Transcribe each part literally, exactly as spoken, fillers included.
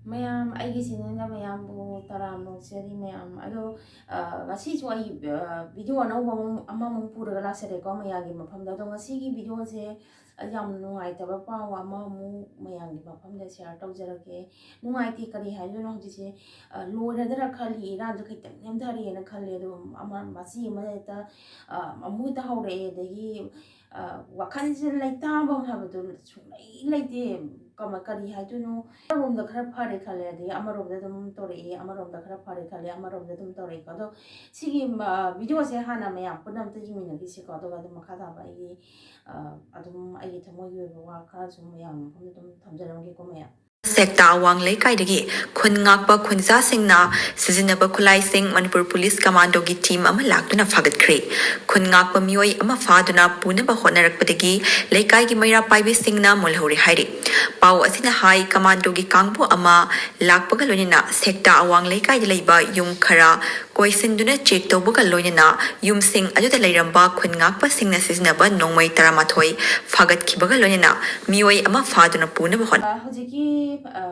ꯃꯌꯥꯝ, ꯑꯩꯒꯤ ꯆꯦꯅꯦꯜꯗ ꯃꯌꯥꯝꯕꯨ ꯇꯔꯥꯝꯅ ꯑꯣꯛꯆꯔꯤ ꯃꯌꯥꯝ꯫ ꯑꯗꯣ, ꯑ, ꯉꯁꯤꯁꯨ ꯑꯩ, ꯑ, ꯚꯤꯗꯤꯑꯣ ꯑꯅꯧꯕ ꯑꯃ-, ꯑꯃꯃꯨꯛ ꯄꯨꯔꯒ ꯂꯥꯛꯆꯔꯦꯀꯣ ꯃꯌꯥꯝꯒꯤ ꯃꯐꯝꯗ꯫ ꯑꯗꯣ ꯉꯁꯤꯒꯤ ꯚꯤꯗꯤꯑꯣꯁꯦ ꯑꯩ ꯌꯥꯝ ꯅꯨꯡꯉꯥꯏꯇꯕ ꯄꯥꯎ ꯑꯃꯃꯨꯛ ꯃꯌꯥꯝꯒꯤ ꯃꯐꯝꯗ ꯁꯤꯌꯥꯔ ꯇꯧꯖꯔꯛꯀꯦ꯫ ꯅꯨꯡꯉꯥꯏꯇꯦ, ꯀꯔꯤ ꯍꯥꯏꯗꯣꯏꯅꯣ ꯍꯧꯖꯤꯛꯁꯦ, ꯑ, ꯂꯣꯏꯔꯗ꯭ꯔꯥ ꯈꯜꯂꯤ, ꯏꯔꯥꯡꯁꯨ ꯈꯤꯇꯪ ꯅꯦꯝꯊꯔꯦꯅ ꯈꯜꯂꯦ꯫ ꯑꯗꯣ ꯑꯃ ꯃꯆꯤ ꯑꯃ ꯍꯦꯛꯇ, ꯑ, ꯑꯃꯨꯛ ꯍꯦꯛꯇ ꯍꯧꯔꯛꯑꯦ꯫ ꯑꯗꯒꯤ, ꯑ, ꯋꯥꯈꯜꯁꯦ ꯂꯩꯇꯥꯐꯝ ꯍꯥꯏꯕꯗꯣ ꯁꯨꯡꯂꯩ ꯂꯩꯇꯦ꯫ ꯀꯃ-, ꯀꯔꯤ ꯍꯥꯏꯗꯣꯏꯅꯣ? ꯑꯃꯔꯣꯝꯗ ꯈꯔ ꯐꯔꯦ ꯈꯜꯂꯦ, ꯑꯗꯒꯤ ꯑꯃꯔꯣꯝꯗ ꯑꯗꯨꯝ ꯇꯧꯔꯛꯑꯦ, ꯑꯃꯔꯣꯝꯗ ꯈꯔ ꯐꯔꯦ ꯈꯜꯂꯦ, ꯑꯃꯔꯣꯝꯗ ꯑꯗꯨꯝ ꯇꯧꯔꯛꯑꯦꯀꯣ꯫ ꯑꯗꯣ ꯁꯤꯒꯤ, ꯑ, ꯚꯤꯗꯤꯑꯣꯁꯦ ꯍꯥꯟꯅ ꯃꯌꯥꯝ ꯄꯨꯟꯅ ꯑꯝꯇ ꯌꯦꯡꯃꯤꯟꯅꯈꯤꯁꯤꯀꯣ, ꯑꯗꯨꯒ ꯑꯗꯨꯝ ꯃꯈꯥ ꯇꯥꯕ ꯑꯩꯒꯤ, ꯑ, ꯑꯗꯨꯝ ꯑꯩꯒꯤ ꯊꯃꯣꯏꯒꯤ ꯑꯣꯏꯕ ꯋꯥ ꯈꯔꯁꯨ ꯃꯌꯥꯝ ꯃꯐꯝꯗ ꯑꯗꯨꯝ ꯊꯝꯖꯔꯝꯒꯦꯀꯣ ꯃꯌꯥꯝ꯫ ꯁꯦꯛꯇꯥ ꯑꯋꯥꯡ ꯂꯩꯀꯥꯏꯗꯒꯤ ꯈꯨꯟ ꯉꯥꯛꯄ ꯈꯨꯟꯖꯥꯁꯤꯡꯅ ꯁꯤꯖꯤꯟꯅꯕ ꯈꯨꯠꯂꯥꯏꯁꯤꯡ ꯃꯅꯤꯄꯨꯔ ꯄꯨꯂꯤꯁ ꯀꯃꯥꯟꯗꯣꯒꯤ ꯇꯤꯝ ꯑꯃ ꯂꯥꯛꯇꯨꯅ ꯐꯥꯒꯠꯈ꯭ꯔꯦ꯫ ꯈꯨꯟ ꯉꯥꯛꯄ ꯃꯤꯑꯣꯏ ꯑꯃ ꯐꯥꯗꯨꯅ ꯄꯨꯅꯕ ꯍꯣꯠꯅꯔꯛꯄꯗꯒꯤ ꯂꯩꯀꯥꯏꯒꯤ ꯃꯩꯔꯥ ꯄꯥꯏꯕꯤꯁꯤꯡꯅ ꯃꯨꯜꯍꯧꯔꯦ ꯍꯥꯏꯔꯤ꯫ ꯄꯥꯎ ꯑꯁꯤꯅ ꯍꯥꯏ, ꯀꯃꯥꯟꯗꯣꯒꯤ ꯀꯥꯡꯕꯨ ꯑꯃ ꯂꯥꯛꯄꯒ ꯂꯣꯏꯅꯅ ꯁꯦꯛꯇꯥ ꯑꯋꯥꯡ ꯂꯩꯀꯥꯏꯗ ꯂꯩꯕ ꯌꯨꯝ ꯈꯔ ꯀꯣꯏꯁꯤꯟꯗꯨꯅ ꯆꯦꯛ ꯇꯧꯕꯒ ꯂꯣꯏꯅꯅ ꯌꯨꯝꯁꯤꯡ ꯑꯗꯨꯗ ꯂꯩꯔꯝꯕ ꯈꯨꯟ ꯉꯥꯛꯄꯁꯤꯡꯅ ꯁꯤꯖꯤꯟꯅꯕ ꯅꯣꯡꯃꯩ ꯇꯔꯥꯃꯥꯊꯣꯏ ꯐꯥꯒꯠꯈꯤꯕꯒ ꯂꯣꯏꯅꯅ ꯃꯤꯑꯣꯏ ꯑꯃ ꯐꯥꯗꯨꯅ ꯄꯨꯅꯕ ꯍꯣꯠꯅ ꯑ, ꯍꯧꯖꯤꯛꯀꯤ, ꯑ,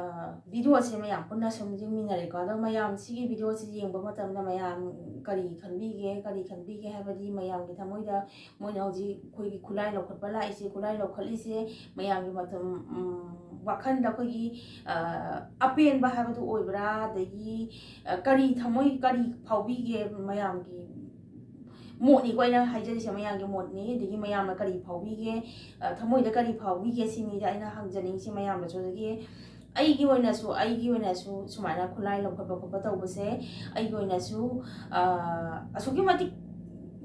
ꯚꯤꯗꯤꯑꯣꯁꯦ ꯃꯌꯥꯝ ꯄꯨꯟꯅ ꯁꯨꯝ ꯌꯦꯡꯃꯤꯟꯅꯔꯦꯀꯣ꯫ ꯑꯗꯣ ꯃꯌꯥꯝ ꯁꯤꯒꯤ ꯚꯤꯗꯤꯑꯣꯁꯦ ꯌꯦꯡꯕ ꯃꯇꯝꯗ ꯃꯌꯥꯝ ꯀꯔꯤ ꯈꯟꯕꯤꯒꯦ, ꯀꯔꯤ ꯈꯟꯕꯤꯒꯦ ꯍꯥꯏꯕꯗꯤ ꯃꯌꯥꯝꯒꯤ ꯊꯃꯣꯏꯗ ꯃꯣꯏꯅ ꯍꯧꯖꯤꯛ ꯑꯩꯈꯣꯏꯒꯤ ꯈꯨꯠꯂꯥꯏ ꯂꯧꯈꯠꯄ ꯂꯥꯛꯏꯁꯦ, ꯈꯨꯠꯂꯥꯏ ꯂꯧꯈꯠꯂꯤꯁꯦ ꯃꯌꯥꯝꯒꯤ ꯃꯇꯝ, ꯎꯝ, ꯋꯥꯈꯜꯗ ꯑꯩꯈꯣꯏꯒꯤ, ꯑ, ꯑꯄꯦꯟꯕ ꯍꯥꯏꯕꯗꯨ ꯑꯣꯏꯕ꯭ꯔꯥ? ꯑꯗꯒꯤ, ꯑ, ꯀꯔꯤ ꯊꯃꯣꯏ, ꯀꯔꯤ ꯐꯥꯎꯕꯤꯒꯦ ꯃꯌꯥꯝꯒꯤ ꯃꯣꯠꯅꯤꯀꯣ ꯑꯩꯅ ꯍꯥꯏꯖꯔꯤꯁꯦ, ꯃꯌꯥꯝꯒꯤ ꯃꯣꯠꯅꯤ꯫ ꯑꯗꯒꯤ ꯃꯌꯥꯝꯅ ꯀꯔꯤ ꯐꯥꯎꯕꯤꯒꯦ, ꯑ, ꯊꯃꯣꯏꯗ ꯀꯔꯤ ꯐꯥꯎꯕꯤꯒꯦ ꯁꯤꯅꯤꯗ ꯑꯩꯅ ꯍꯪꯖꯅꯤꯡꯉꯤꯁꯦ ꯃꯌꯥꯝꯗꯁꯨ꯫ ꯑꯗꯒꯤ ꯑꯩꯒꯤ ꯑꯣꯏꯅꯁꯨ, ꯑꯩꯒꯤ ꯑꯣꯏꯅꯁꯨ ꯁꯨꯃꯥꯏꯅ ꯈꯨꯠꯂꯥꯏ ꯂꯧꯈꯠꯄ ꯈꯣꯠꯄ ꯇꯧꯕꯁꯦ ꯑꯩꯒꯤ ꯑꯣꯏꯅꯁꯨ, ꯑ, ꯑꯁꯨꯛꯀꯤ ꯃꯇꯤꯛ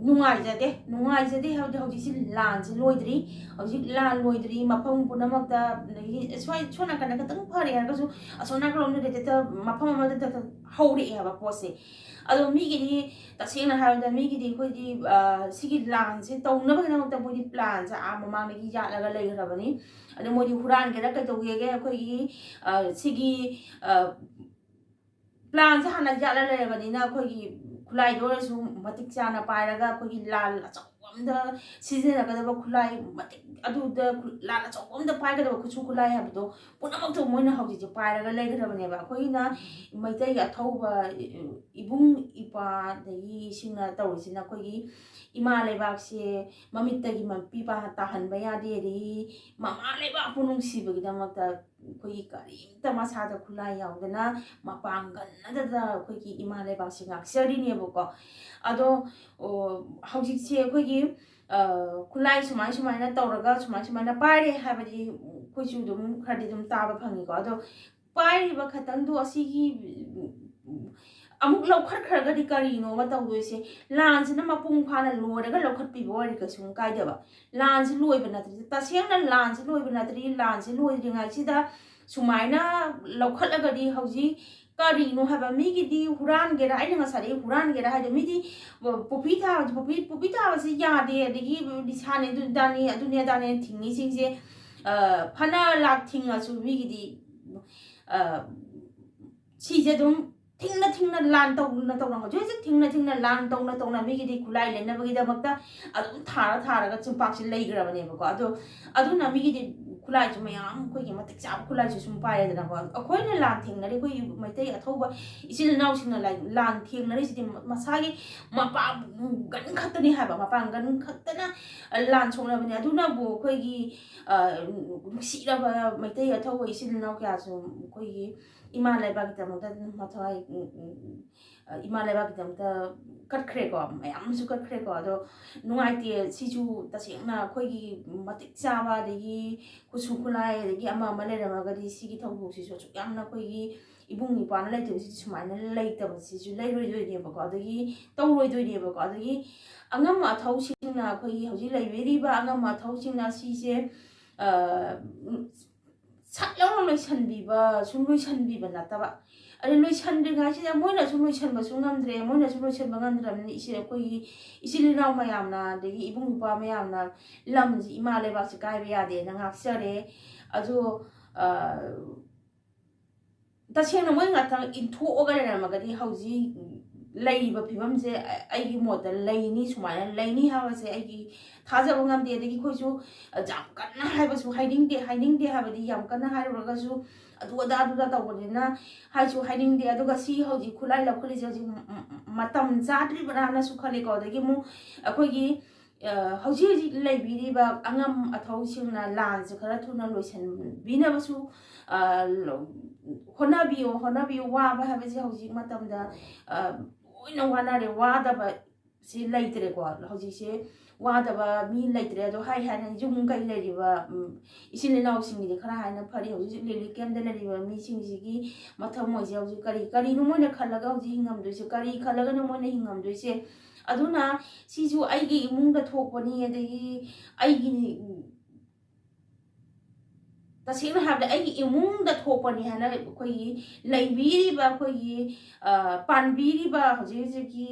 ꯅꯨꯡꯉꯥꯏꯖꯗꯦ꯫ ꯅꯨꯡꯉꯥꯏꯖꯗꯦ ꯍꯥꯏꯕꯗꯤ ꯍꯧꯖꯤꯛꯁꯤ ꯂꯥꯟꯁꯤ ꯂꯣꯏꯗ꯭ꯔꯤ꯫ ꯍꯧꯖꯤꯛ ꯂꯥꯟ ꯂꯣꯏꯗ꯭ꯔꯤ, ꯃꯐꯝ ꯄꯨꯝꯅꯃꯛꯇ, ꯑꯗꯒꯤ ꯁ꯭ꯋꯥꯏ, ꯁꯣꯝ ꯅꯥꯀꯟꯗ ꯈꯤꯇꯪ ꯐꯔꯦ ꯍꯥꯏꯔꯒꯁꯨ ꯑꯁꯣꯝ ꯅꯥꯀꯜꯂꯣꯝꯗꯗꯤ ꯍꯦꯛꯇ ꯃꯐꯝ ꯑꯃꯗ ꯍꯦꯛꯇ ꯍꯧꯔꯛꯑꯦ ꯍꯥꯏꯕ ꯄꯣꯠꯁꯦ꯫ ꯑꯗꯣ ꯃꯤꯒꯤꯗꯤ, ꯇꯁꯦꯡꯅ ꯍꯥꯏꯔꯕꯗ ꯃꯤꯒꯤꯗꯤ ꯑꯩꯈꯣꯏꯗꯤ, ꯑ, ꯁꯤꯒꯤ ꯂꯥꯟꯁꯦ ꯇꯧꯅꯕꯒꯤꯗꯃꯛꯇ ꯃꯣꯏꯗꯤ ꯄ꯭ꯂꯥꯟꯁꯦ ꯑꯥ ꯃꯃꯥꯡꯗꯒꯤ ꯌꯥꯠꯂꯒ ꯂꯩꯈ꯭ꯔꯕꯅꯤ꯫ ꯑꯗꯣ ꯃꯣꯏꯗꯤ ꯍꯨꯔꯥꯟꯒꯦꯔꯥ ꯀꯩꯗꯧꯒꯦꯒꯦ ꯑꯩꯈꯣꯏꯒꯤ, ꯑ, ꯁꯤꯒꯤ, ꯑ, ꯄ꯭ꯂꯥꯟꯁꯦ ꯍꯥꯟꯅ ꯌꯥꯠꯂ ꯂꯩꯔꯕꯅꯤꯅ ꯑꯩꯈꯣꯏꯒꯤ ꯈꯨꯠꯂꯥꯏꯗ ꯑꯣꯏꯔꯁꯨ ꯃꯇꯤꯛ ꯆꯥꯅ ꯄꯥꯏꯔꯒ ꯑꯩꯈꯣꯏꯒꯤ ꯂꯥꯟ ꯑꯆꯧꯕ ꯑꯝꯗ ꯁꯤꯖꯤꯟꯅꯒꯗꯕ ꯈꯨꯠꯂꯥꯏ ꯃꯇꯤꯛ ꯑꯗꯨꯗ ꯈꯨ-, ꯂꯥꯟ ꯑꯆꯧꯕ ꯑꯝꯗ ꯄꯥꯏꯒꯗꯕ ꯈꯨꯠꯁꯨ ꯈꯨꯠꯂꯥꯏ ꯍꯥꯏꯕꯗꯣ ꯄꯨꯝꯅꯃꯛꯇꯣ ꯃꯣꯏꯅ ꯍꯧꯖꯤꯛꯁꯦ ꯄꯥꯏꯔꯒ ꯂꯩꯒꯗꯕꯅꯦꯕ꯫ ꯑꯩꯈꯣꯏꯅ ꯃꯩꯇꯩꯒꯤ ꯑꯊꯧꯕ ꯏꯕꯨꯡ ꯏꯄ꯭ꯋꯥ ꯑꯗꯒꯤ ꯁꯤꯡꯅ ꯇꯧꯔꯤꯁꯤꯅ ꯑꯩꯈꯣꯏꯒꯤ ꯏꯃꯥ ꯂꯩꯕꯥꯛꯁꯦ ꯃꯃꯤꯠꯇꯒꯤ ꯃꯄꯤ ꯄꯥ ꯇꯥꯍꯟꯕ ꯌꯥꯗꯦ, ꯑꯗꯒꯤ ꯃꯃꯥ ꯂꯩꯕꯥꯛꯄꯨ ꯅꯨꯡꯁꯤꯕꯒꯤꯗꯃꯛꯇ ꯑꯩꯈꯣꯏꯒꯤ ꯀꯔꯤꯝꯇ ꯃꯁꯥꯗ ꯈꯨꯠꯂꯥꯏ ꯌꯥꯎꯗꯅ ꯃꯄꯥꯡꯒꯜ ꯅꯠꯇꯗ ꯑꯩꯈꯣꯏꯒꯤ ꯏꯃꯥ ꯂꯩꯕꯥꯛꯁꯦ ꯉꯥꯛꯆꯔꯤꯅꯦꯕꯀꯣ꯫ ꯑꯗꯣ, ꯑꯣ, ꯍꯧꯖꯤꯛꯁꯦ ꯑꯩꯈꯣꯏꯒꯤ, ꯑ, ꯈꯨꯠꯂꯥꯏ ꯁꯨꯃꯥꯏ ꯁꯨꯃꯥꯏꯅ ꯇꯧꯔꯒ ꯁꯨꯃꯥꯏ ꯁꯨꯃꯥꯏꯅ ꯄꯥꯏꯔꯦ ꯍꯥꯏꯕꯗꯤ ꯑꯩꯈꯣꯏꯁꯨ ꯑꯗꯨꯝ ꯈꯔꯗꯤ ꯑꯗꯨꯝ ꯇꯥꯕ ꯐꯪꯉꯤꯀꯣ꯫ ꯑꯗꯣ ꯄꯥꯏꯔꯤꯕ ꯈꯇꯪꯗꯣ ꯑꯁꯤꯒꯤ, ꯎꯝ, ꯑꯃꯨꯛ ꯂꯧꯈꯠꯈ꯭ꯔꯒꯗꯤ ꯀꯔꯤꯅꯣꯕ ꯇꯧꯗꯣꯏꯁꯦ? ꯂꯥꯟꯁꯤꯅ ꯃꯄꯨꯡ ꯐꯥꯅ ꯂꯣꯏꯔꯒ ꯂꯧꯈꯠꯄꯤꯕ ꯑꯣꯏꯔꯗꯤ ꯀꯩꯁꯨꯝ ꯀꯥꯏꯗꯕ꯫ ꯂꯥꯟꯁꯤ ꯂꯣꯏꯕ ꯅꯠꯇ꯭ꯔꯤ, ꯇꯁꯦꯡꯅ ꯂꯥꯟꯁꯤ ꯂꯣꯏꯕ ꯅꯠꯇ꯭ꯔꯤ꯫ ꯂꯥꯟꯁꯤ ꯂꯣꯏꯗ꯭ꯔꯤꯉꯩꯁꯤꯗ ꯁꯨꯃꯥꯏꯅ ꯂꯧꯈꯠꯂꯒꯗꯤ ꯍꯧꯖꯤꯛ ꯀꯔꯤꯅꯣ ꯍꯥꯏꯕ? ꯃꯤꯒꯤꯗꯤ ꯍꯨꯔꯥꯟꯒꯦꯔꯥ, ꯑꯩꯅ ꯉꯁꯥꯏꯗꯒꯤ ꯍꯨꯔꯥꯟꯒꯦꯔꯥ ꯍꯥꯏꯗꯣ, ꯃꯤꯗꯤ ꯄꯨ-, ꯄꯨꯄꯤ ꯊꯥꯕ, ꯄꯨꯄꯤ, ꯄꯨꯄꯤ ꯊꯥꯕꯁꯤ ꯌꯥꯗꯦ, ꯑꯗꯒꯤ ꯅꯤꯁꯥꯅꯦ, ꯑꯗꯨ ꯗꯥꯅꯤ, ꯑꯗꯨꯅꯦ ꯑꯗꯥꯅꯦ ꯊꯤꯡꯉꯤꯁꯤꯡꯁꯦ, ꯑ, ꯐꯅ ꯂꯥꯛ ꯊꯤꯡꯉꯁꯨ ꯃꯤꯒꯤꯗꯤ, ꯑ, ꯁꯤꯁꯦ ꯑꯗꯨꯝ ꯊꯤꯡꯅ ꯊꯤꯡꯅ ꯂꯥꯟ ꯇꯧꯅ ꯇꯧꯅ, ꯍꯧꯖꯤꯛ ꯍꯧꯖꯤꯛ ꯊꯤꯡꯅ ꯊꯤꯡꯅ ꯂꯥꯟ ꯇꯧꯅ ꯇꯧꯅ ꯃꯤꯒꯤꯗꯤ ꯈꯨꯠꯂꯥꯏ ꯂꯩꯅꯕꯒꯤꯗꯃꯛꯇ ꯑꯗꯨꯝ ꯊꯥꯔ ꯊꯥꯔꯒ ꯆꯤꯟꯄꯥꯛꯁꯦ ꯂꯩꯈ꯭ꯔꯕꯅꯦꯕꯀꯣ꯫ ꯑꯗꯣ ꯑꯗꯨꯅ ꯃꯤꯒꯤꯗꯤ ꯈꯨꯠꯂꯥꯏꯁꯨ ꯃꯌꯥꯝ, ꯑꯩꯈꯣꯏꯒꯤ ꯃꯇꯤꯛ ꯆꯥꯕ ꯈꯨꯠꯂꯥꯏꯁꯨ ꯁꯨꯝ ꯄꯥꯏꯔꯦꯗꯅꯀꯣ꯫ ꯑꯩꯈꯣꯏꯅ ꯂꯥꯟ ꯊꯦꯡꯅꯔꯤ, ꯑꯩꯈꯣꯏ ꯃꯩꯇꯩ ꯑꯊꯧꯕ ꯏꯆꯤꯜ ꯏꯅꯥꯎꯁꯤꯡꯅ ꯂꯥꯏ-, ꯂꯥꯟ ꯊꯦꯡꯅꯔꯤꯁꯤꯗꯤ ꯃ-, ꯃꯁꯥꯒꯤ ꯃꯄꯥꯡꯒꯜ ꯈꯛꯇꯅꯤ ꯍꯥꯏꯕ, ꯃꯄꯥꯡꯒꯜ ꯈꯛꯇꯅ ꯂꯥꯟ ꯁꯣꯛꯅꯕꯅꯤ꯫ ꯑꯗꯨꯅꯕꯨ ꯑꯩꯈꯣꯏꯒꯤ, ꯑ, ꯅꯨꯡꯁꯤꯔꯕ ꯃꯩꯇꯩ ꯑꯊꯧꯕ ꯏꯆꯤꯜ ꯏꯅꯥꯎ ꯀꯌꯥꯁꯨ ꯑꯩꯈꯣꯏꯒꯤ ꯏꯃꯥ ꯂꯩꯕꯥꯛꯀꯤꯗꯃꯛꯇ ꯃꯊ꯭ꯋꯥꯏ, ꯎꯝ, ꯎꯝ, ꯎꯝ, ꯑ, ꯏꯃꯥ ꯂꯩꯕꯥꯛꯀꯤꯗꯃꯛꯇ ꯀꯠꯈ꯭ꯔꯦꯀꯣ, ꯃꯌꯥꯝ ꯑꯃꯁꯨ ꯀꯠꯈ꯭ꯔꯦꯀꯣ꯫ ꯑꯗꯣ ꯅꯨꯡꯉꯥꯏꯇꯦ, ꯁꯤꯁꯨ ꯇꯁꯦꯡꯅ ꯑꯩꯈꯣꯏꯒꯤ ꯃꯇꯤꯛ ꯆꯥꯕ, ꯑꯗꯒꯤ ꯈꯨꯠꯁꯨ ꯈꯨꯠꯂꯥꯏ, ꯑꯗꯒꯤ ꯑꯃ ꯑꯃ ꯂꯩꯔꯝꯃꯒꯗꯤ ꯁꯤꯒꯤ ꯊꯧꯗꯣꯛꯁꯤꯁꯨ ꯑꯁꯨꯛ ꯌꯥꯝꯅ ꯑꯩꯈꯣꯏꯒꯤ ꯏꯕꯨꯡ ꯏꯄ꯭ꯋꯥꯅ ꯂꯩꯇꯕꯁꯤꯗꯤ ꯁꯨꯃꯥꯏꯅ ꯂꯩꯇꯕꯁꯤꯁꯨ ꯂꯩꯔꯣꯏꯗꯣꯏꯅꯦꯕꯀꯣ, ꯑꯗꯒꯤ ꯇꯧꯔꯣꯏꯗꯣꯏꯅꯦꯕꯀꯣ꯫ ꯑꯗꯒꯤ ꯑꯉꯝ ꯑꯊꯧꯁꯤꯡꯅ, ꯑꯩꯈꯣꯏꯒꯤ ꯍꯧꯖꯤꯛ ꯂꯩꯕꯤꯔꯤꯕ ꯑꯉꯝ ꯑꯊꯧꯁꯤꯡꯅ ꯁꯤꯁꯦ, ꯑ, ꯁꯠ ꯂꯥꯎꯅ ꯂꯣꯏꯁꯟꯕꯤꯕ, ꯁꯨꯝ ꯂꯣꯏꯁꯟꯕꯤꯕ ꯅꯠꯇꯕ, ꯑꯗꯨ ꯂꯣꯏꯁꯟꯗ꯭ꯔꯤꯉꯩꯁꯤꯗ ꯃꯣꯏꯅꯁꯨ ꯂꯣꯏꯁꯟꯕꯁꯨ ꯉꯝꯗ꯭ꯔꯦ, ꯃꯣꯏꯅꯁꯨ ꯂꯣꯏꯁꯟꯕ ꯉꯝꯗ꯭ꯔꯕꯅꯤꯅ ꯏꯆꯦ, ꯑꯩꯈꯣꯏꯒꯤ ꯏꯆꯤꯜ ꯏꯅꯥꯎ ꯃꯌꯥꯝꯅ, ꯑꯗꯒꯤ ꯏꯕꯨꯡ ꯏꯄ꯭ꯋꯥ ꯃꯌꯥꯝꯅ ꯂꯝꯁꯤ, ꯏꯃꯥ ꯂꯩꯕꯥꯛꯁꯤ ꯀꯥꯏꯕ ꯌꯥꯗꯦꯅ ꯉꯥꯛꯆꯔꯦ꯫ ꯑꯗꯣ, ꯑ, ꯇꯁꯦꯡꯅ ꯃꯣꯏ ꯉꯥꯛꯇꯪ ꯏꯟꯊꯣꯛꯑꯒ ꯂꯩꯔꯝꯃꯒꯗꯤ ꯍꯧꯖꯤꯛ ꯂꯩꯔꯤꯕ ꯐꯤꯕꯝꯁꯦ ꯑꯩꯒꯤ ꯃꯣꯠꯇ ꯂꯩꯅꯤ, ꯁꯨꯃꯥꯏꯅ ꯂꯩꯅꯤ ꯍꯥꯏꯕꯁꯦ ꯑꯩꯒꯤ ꯊꯥꯖꯕ ꯉꯝꯗꯦ꯫ ꯑꯗꯒꯤ ꯑꯩꯈꯣꯏꯁꯨ ꯌꯥꯝ ꯀꯟꯅ ꯍꯥꯏꯕꯁꯨ ꯍꯥꯏꯅꯤꯡꯗꯦ, ꯍꯥꯏꯅꯤꯡꯗꯦ ꯍꯥꯏꯕꯗꯤ ꯌꯥꯝ ꯀꯟꯅ ꯍꯥꯏꯔꯨꯔꯒꯁꯨ ꯑꯗꯨ ꯑꯗꯥ ꯑꯗꯨ ꯑꯗꯥ ꯇꯧꯕꯅꯤꯅ ꯍꯥꯏꯁꯨ ꯍꯥꯏꯅꯤꯡꯗꯦ꯫ ꯑꯗꯨꯒ ꯁꯤ ꯍꯧꯖꯤꯛ ꯈꯨꯠꯂꯥꯏ ꯂꯧꯈꯠꯂꯤꯁꯦ ꯍꯧꯖꯤꯛ ꯃꯇꯝ ꯆꯥꯗ꯭ꯔꯤꯕ꯭ꯔꯥꯅꯁꯨ ꯈꯜꯂꯦꯀꯣ꯫ ꯑꯗꯒꯤ ꯑꯃꯨꯛ ꯑꯩꯈꯣꯏꯒꯤ ꯍꯧꯖꯤꯛ ꯍꯧꯖꯤꯛ ꯂꯩꯕꯤꯔꯤꯕ ꯑꯉꯝ ꯑꯊꯧꯁꯤꯡꯅ ꯂꯥꯟꯁꯦ ꯈꯔ ꯊꯨꯅ ꯂꯣꯏꯁꯤꯟꯕꯤꯅꯕꯁꯨ ꯍꯣꯠꯅꯕꯤꯌꯨ꯫ ꯍꯣꯠꯅꯕꯤꯌꯨ꯫ ꯋꯥꯕ ꯍꯥꯏꯕꯁꯦ ꯍꯧꯖꯤꯛ ꯃꯇꯝꯗ ꯂꯣꯏꯅ ꯋꯥꯅꯔꯦ꯫ ꯋꯥꯗꯕ ꯁꯤ ꯂꯩꯇ꯭ꯔꯦꯀꯣ꯫ ꯍꯧꯖꯤꯛꯁꯦ ꯋꯥꯗꯕ ꯃꯤ ꯂꯩꯇ꯭ꯔꯦ꯫ ꯑꯗꯣ ꯍꯥꯏ ꯍꯥꯏꯅ ꯌꯨꯝ ꯀꯩ ꯂꯩꯔꯤꯕ ꯏꯆꯤꯜ ꯏꯅꯥꯎꯁꯤꯡꯒꯤꯗꯤ ꯈꯔ ꯍꯥꯏꯅ ꯐꯔꯤ꯫ ꯍꯧꯖꯤꯛ ꯍꯧꯖꯤꯛ ꯔꯤꯂꯤꯐ ꯀꯦꯝꯗ ꯂꯩꯔꯤꯕ ꯃꯤꯁꯤꯡꯁꯤꯒꯤ ꯃꯊꯃꯣꯏꯁꯦ ꯍꯧꯖꯤꯛ ꯀꯔꯤ ꯀꯔꯤꯅꯣ ꯃꯣꯏꯅ ꯈꯜꯂꯒ ꯍꯧꯖꯤꯛ ꯍꯤꯡꯉꯝꯗꯣꯏꯁꯦ? ꯀꯔꯤ ꯈꯜꯂꯒꯅꯣ ꯃꯣꯏꯅ ꯍꯤꯡꯉꯝꯗꯣꯏꯁꯦ? ꯑꯗꯨꯅ ꯁꯤꯁꯨ ꯑꯩꯒꯤ ꯏꯃꯨꯡꯗ ꯊꯣꯛꯄꯅꯤ, ꯑꯗꯒꯤ ꯑꯩꯒꯤ ꯇꯁꯦꯡꯅ ꯍꯥꯏꯕꯗ ꯑꯩꯒꯤ ꯏꯃꯨꯡꯗ ꯊꯣꯛꯄꯅꯤ ꯍꯥꯏꯅ ꯑꯩꯈꯣꯏꯒꯤ ꯂꯩꯕꯤꯔꯤꯕ ꯑꯩꯈꯣꯏꯒꯤ ꯄꯥꯟꯕꯤꯔꯤꯕ ꯍꯧꯖꯤꯛ ꯍꯧꯖꯤꯛꯀꯤ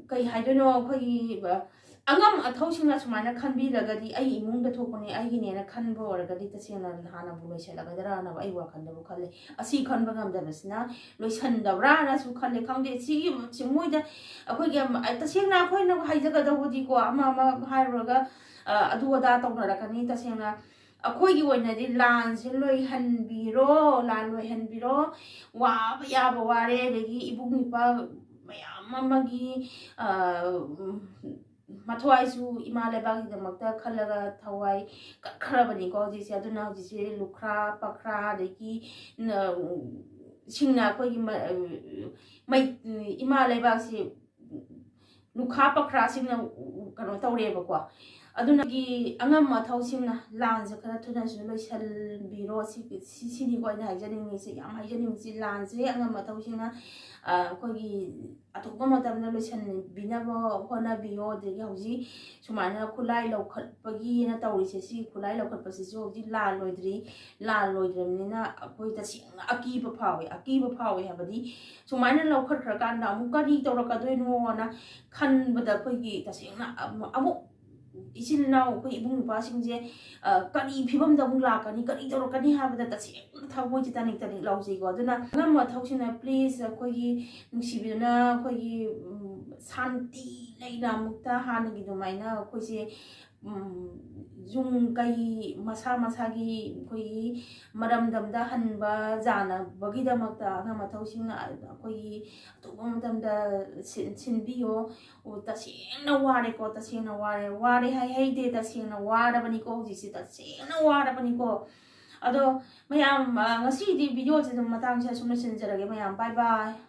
ꯀꯩ ꯍꯥꯏꯗꯣꯏꯅꯣ, ꯑꯩꯈꯣꯏꯒꯤ ꯑꯉꯝ ꯑꯊꯧꯁꯤꯡꯅ ꯁꯨꯃꯥꯏꯅ ꯈꯟꯕꯤꯔꯒꯗꯤ ꯑꯩꯒꯤ ꯏꯃꯨꯡꯗ ꯊꯣꯛꯄꯅꯤ, ꯑꯩꯒꯤꯅꯦꯅ ꯈꯟꯕ ꯑꯣꯏꯔꯒꯗꯤ ꯇꯁꯦꯡꯅ ꯍꯥꯟꯅꯕꯨ ꯂꯣꯏꯁꯤꯜꯂꯒꯗ꯭ꯔꯥꯅꯕꯨ ꯑꯩ ꯋꯥꯈꯜꯗꯕꯨ ꯈꯜꯂꯦ꯫ ꯑꯁꯤ ꯈꯟꯕ ꯉꯝꯗꯕꯁꯤꯅ ꯂꯣꯏꯁꯟꯗꯕ꯭ꯔꯥꯅꯁꯨ ꯈꯜꯂꯦ꯫ ꯈꯪꯗꯦ, ꯁꯤꯒꯤ ꯁꯤ ꯃꯣꯏꯗ ꯑꯩꯈꯣꯏꯒꯤ ꯇꯁꯦꯡꯅ ꯑꯩꯈꯣꯏꯅ ꯍꯥꯏꯖꯒꯗꯧꯕꯗꯤꯀꯣ, ꯑꯃ ꯑꯃ ꯍꯥꯏꯔꯨꯔꯒ ꯑꯗꯨ ꯑꯗꯥ ꯇꯧꯅꯔꯛꯀꯅꯤ꯫ ꯇꯁꯦꯡꯅ ꯑꯩꯈꯣꯏꯒꯤ ꯑꯣꯏꯅꯗꯤ ꯂꯥꯟꯁꯦ ꯂꯣꯏꯍꯟꯕꯤꯔꯣ, ꯂꯥꯟ ꯂꯣꯏꯍꯟꯕꯤꯔꯣ꯫ ꯋꯥꯕ ꯌꯥꯕ ꯋꯥꯔꯦ꯫ ꯑꯗꯒꯤ ꯏꯕꯨꯡ ꯏꯄ꯭ꯋꯥ ꯃꯌꯥꯝ ꯑꯃꯒꯤ ꯃꯊ꯭ꯋꯥꯏꯁꯨ ꯏꯃꯥ ꯂꯩꯕꯥꯛꯀꯤꯗꯃꯛꯇ ꯈꯜꯂꯒ ꯊꯋꯥꯏ ꯀꯠꯈ꯭ꯔꯕꯅꯤꯀꯣ ꯍꯧꯖꯤꯛꯁꯦ꯫ ꯑꯗꯨꯅ ꯍꯧꯖꯤꯛꯁꯦ ꯂꯨꯈ꯭ꯔꯥ ꯄꯈ꯭ꯔꯥ ꯑꯗꯒꯤ ꯁꯤꯡꯅ ꯑꯩꯈꯣꯏꯒꯤ ꯏꯃꯥ ꯂꯩꯕꯥꯛꯁꯤ ꯂꯨꯈꯥ ꯄꯈ꯭ꯔꯥꯁꯤꯡꯅ ꯀꯩꯅꯣ ꯇꯧꯔꯦꯕꯀꯣ꯫ ꯑꯗꯨꯅꯒꯤ ꯑꯉꯝ ꯑꯊꯧꯁꯤꯡꯅ ꯂꯥꯟꯁꯦ ꯈꯔ ꯊꯨꯅꯁꯨ ꯂꯣꯏꯁꯤꯟꯕꯤꯔꯣ꯫ ꯁꯤꯅꯤꯀꯣ ꯑꯩꯅ ꯍꯥꯏꯖꯅꯤꯡꯉꯤꯁꯦ꯫ ꯌꯥꯝ ꯍꯥꯏꯖꯅꯤꯡꯉꯤꯁꯤ ꯂꯥꯟꯁꯦ ꯑꯉꯝ ꯑꯊꯧꯁꯤꯡꯅ ꯑꯩꯈꯣꯏꯒꯤ ꯑꯊꯨꯕ ꯃꯇꯝꯗ ꯂꯣꯏꯁꯤꯟꯕꯤꯅꯕ ꯍꯣꯠꯅꯕꯤꯌꯣ꯫ ꯑꯗꯒꯤ ꯍꯧꯖꯤꯛ ꯁꯨꯃꯥꯏꯅ ꯈꯨꯠꯂꯥꯏ ꯂꯧꯈꯠꯄꯒꯤꯅ ꯇꯧꯔꯤꯁꯦ, ꯁꯤ ꯈꯨꯠꯂꯥꯏ ꯂꯧꯈꯠꯄꯁꯤꯁꯨ ꯍꯧꯖꯤꯛ ꯂꯥꯟ ꯂꯣꯏꯗ꯭ꯔꯤ꯫ ꯂꯥꯟ ꯂꯣꯏꯗ꯭ꯔꯕꯅꯤꯅ ꯑꯩꯈꯣꯏ ꯇꯁꯦꯡꯅ ꯑꯀꯤꯕ ꯐꯥꯎꯋꯦ꯫ ꯑꯀꯤꯕ ꯐꯥꯎꯋꯦ ꯍꯥꯏꯕꯗꯤ ꯁꯨꯃꯥꯏꯅ ꯂꯧꯈꯠꯈ꯭ꯔꯀꯥꯟꯗ ꯑꯃꯨꯛ ꯀꯔꯤ ꯇꯧꯔꯛꯀꯗꯣꯏꯅꯣꯅ ꯈꯟꯕꯗ ꯑꯩꯈꯣꯏꯒꯤ ꯇꯁꯦꯡꯅ ꯑꯃꯨꯛ ꯏꯆꯤꯜ ꯏꯅꯥꯎ, ꯑꯩꯈꯣꯏ ꯏꯕꯨꯡ ꯏꯄ꯭ꯋꯥꯁꯤꯡꯁꯦ, ꯑ, ꯀꯔꯤ ꯐꯤꯕꯝꯗ ꯑꯃꯨꯛ ꯂꯥꯛꯀꯅꯤ, ꯀꯔꯤ ꯇꯧꯔꯛꯀꯅꯤ ꯍꯥꯏꯕꯗ ꯇꯁꯦꯡꯅ ꯊꯃꯣꯏꯁꯦ ꯇꯥꯅꯤꯡ ꯇꯥꯅꯤꯡ ꯂꯥꯎꯖꯩꯀꯣ꯫ ꯑꯗꯨꯅ ꯑꯉꯝ ꯑꯊꯧꯁꯤꯡꯅ please ꯑꯩꯈꯣꯏꯒꯤ ꯅꯨꯡꯁꯤꯕꯤꯗꯨꯅ ꯑꯩꯈꯣꯏꯒꯤ, ꯎꯝ, ꯁꯥꯟꯇꯤ ꯂꯩꯅ ꯑꯃꯨꯛꯇ ꯍꯥꯟꯅꯒꯤ ꯑꯗꯨꯃꯥꯏꯅ ꯑꯩꯈꯣꯏꯁꯦ, ꯎꯝ, ꯌꯨꯝ ꯀꯩ ꯃꯁꯥ ꯃꯁꯥꯒꯤ ꯑꯩꯈꯣꯏꯒꯤ ꯃꯔꯝꯗꯝꯗ ꯍꯟꯕ ꯌꯥꯅꯕꯒꯤꯗꯃꯛꯇ ꯑꯉꯝ ꯑꯊꯧꯁꯤꯡꯅ ꯑꯩꯈꯣꯏꯒꯤ ꯑꯊꯨꯕ ꯃꯇꯝꯗ ꯁꯤꯟ-, ꯁꯤꯟꯕꯤꯌꯣ꯫ ꯑꯣ, ꯇꯁꯦꯡꯅ ꯋꯥꯔꯦꯀꯣ, ꯇꯁꯦꯡꯅ ꯋꯥꯔꯦ꯫ ꯋꯥꯔꯦ ꯍꯥꯏ ꯍꯩꯗꯦ, ꯇꯁꯦꯡꯅ ꯋꯥꯔꯕꯅꯤꯀꯣ, ꯍꯧꯖꯤꯛꯁꯦ ꯇꯁꯦꯡꯅ ꯋꯥꯔꯕꯅꯤꯀꯣ꯫ ꯑꯗꯣ ꯃꯌꯥꯝ, ꯑ, ꯉꯁꯤꯗꯤ video ꯁꯦ ꯑꯗꯨꯝ ꯃꯇꯥꯡꯁꯦ ꯑꯁꯨꯝ ꯂꯣꯏꯁꯤꯟꯖꯔꯒꯦ ꯃꯌꯥꯝ꯫ Bye bye꯫